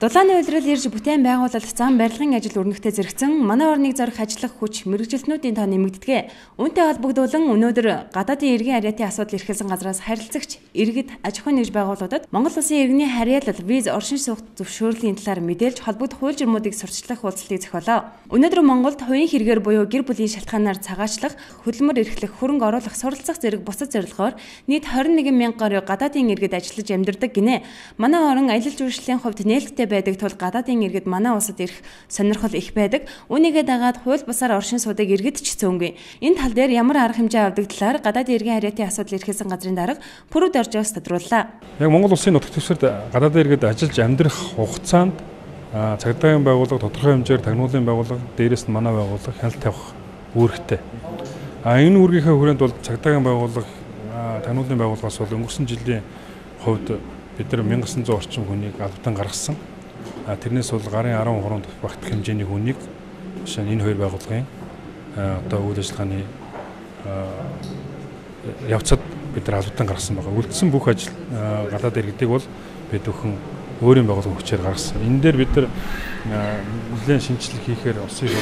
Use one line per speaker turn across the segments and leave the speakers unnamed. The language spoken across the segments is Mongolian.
Дулааны улирал ирж бүтээн байгуулалт зам барилгын ажил өрнөхтэй зэрэгцэн манай орныг зорих ажиллах хүч мэргэжилтнүүдийн тоо нэмэгддэг. Үүнтэй холбогдуулан өнөөдөр гадаадын иргэн харьяатын асуудал эрхэлсэн газраас харилцагч иргэд аж ахуйн нэгж байгууллагуудад Монгол улсын иргэний харьяалал виз оршин суух зөвшөөрлийн талаар мэдээлж холбогдох хууль журмуудыг сурталчлах уулзалтыг зохиолоо. Өнөөдөр Монголд хувийн хэрэгээр буюу гэр бүлийн шалтгаанаар цагаачлах, хөдөлмөр эрхлэх, хөрөнгө оруулах, суралцах зэрэг бусад зорилгоор нийт 21 мянга гаруй гадаадын иргэд ажиллаж амьдардаг гинэ. Манай орон аялал жуулчлалын хувьд нээлттэй байдаг тул гадаадын иргэд манай улсад ирэх сонирхол их байдаг. Үүнийгээ дагаад хууль бусаар оршин суудаг иргэд ч цөөнгүй. Энэ тал дээр ямар арга хэмжээ авдаг талаар гадаадын иргэн харьяатын асуудал эрхэлсэн газрын дарга Пүрэв Доржоос тодрууллаа.
Яг Монгол улсын нутаг дэвсгэрт гадаадын иргэд ажиллаж амьдрах хугацаанд цагдаагийн байгууллага тодорхой хэмжээгээр тагнуулын байгууллага, дээрээс нь манай байгууллага хяналт тавих үүрэгтэй. Энэ үүргийнхээ хүрээнд бол цагдаагийн байгууллага, тагнуулын байгууллагаас бол өнгөрсөн жилийн хувьд бид нар 1900 орчим хүнийг албатан гаргасан. Тэрнээс бол гарын 13-нд багтах хэмжээний хүнийг жишээ нь энэ хоёр байгууллагын одоо үйл ажиллагааны явцад бид нар албатан гаргасан байгаа. Үлдсэн бүх ажил гадаад иргэдийг бол бид бүхэн өөрийн байгууллагын хүчээр гаргасан. Энэ дээр бид нар нэлээд шинжилгээ хийхээр улсын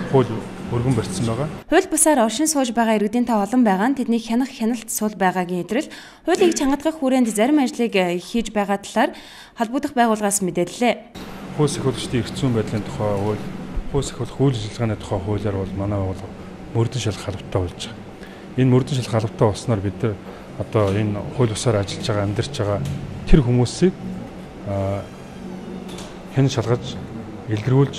хууль өргөн барьсан байгаа.
Хууль бусаар оршин сууж байгаа иргэдийн тоо олон байгаа нь тэднийг хянах хяналт сул байгаагийн идрэл хуулийг чангатгах хүрээнд зарим ажлыг хийж байгаа талаар холбогдох байгууллагаас мэдээллээ.
Хууль сахиулагчдын эрх зүйн байдлын тухай хууль, хууль сахиулах үйл ажиллагааны тухай хуулиар бол манай байгууллага мөрдөн шалах албатай болж байгаа. Энэ мөрдөн шалах албатай болсноор бид нар одоо энэ хууль бусаар ажиллаж байгаа, амьдарч байгаа тэр хүмүүсийг хян шалгаж, илрүүлж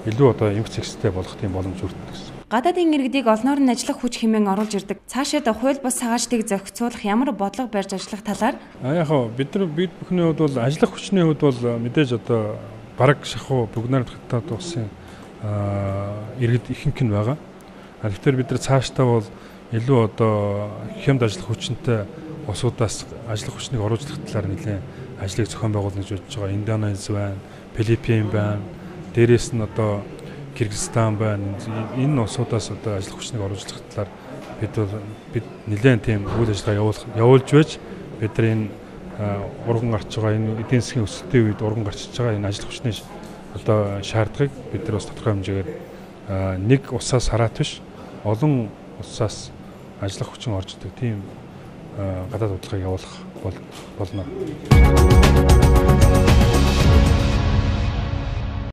илүү одоо эмх зэгцтэй болох тийм боломж бүрдэнэ гэсэн.
Гадаадын иргэдийг олноор нь ажиллах хүч хэмээн оруулж ирдэг. Цаашид хууль бус цагаачдыг зохицуулах ямар бодлого барьж ажиллах талаар
яг хаа бид бүхний хувьд бол ажиллах хүчний хувьд бол мэдээж одоо бараг шахуу бүгнээр хятад улсын иргэд ихэнх нь байгаа. Тэгэхээр бид нар цаашдаа бол илүү одоо хямд ажиллах хүчинтэй улсуудаас ажиллах хүчнийг оруулах талаар нэлээд ажлыг зохион байгуулна гэж бодож байгаа. Индонез байна, Филиппин байна. Дээрээс нь одоо Кыргызстан байна. Энэ улсуудаас одоо ажиллах хүчнийг оруулах талаар бид нэлээд тийм үйл ажиллагаа явуулж байж бид нар энэ урган гарч байгаа энэ эдийн засгийн өсөлтийн үед урган гарчиж байгаа энэ ажиллах хүчний одоо шаардлагыг бид нар бас тодорхой хэмжээгээр нэг улсаас хараад биш олон улсаас ажиллах хүчин орж идэг тийм гадаад бодлогыг явуулах болно.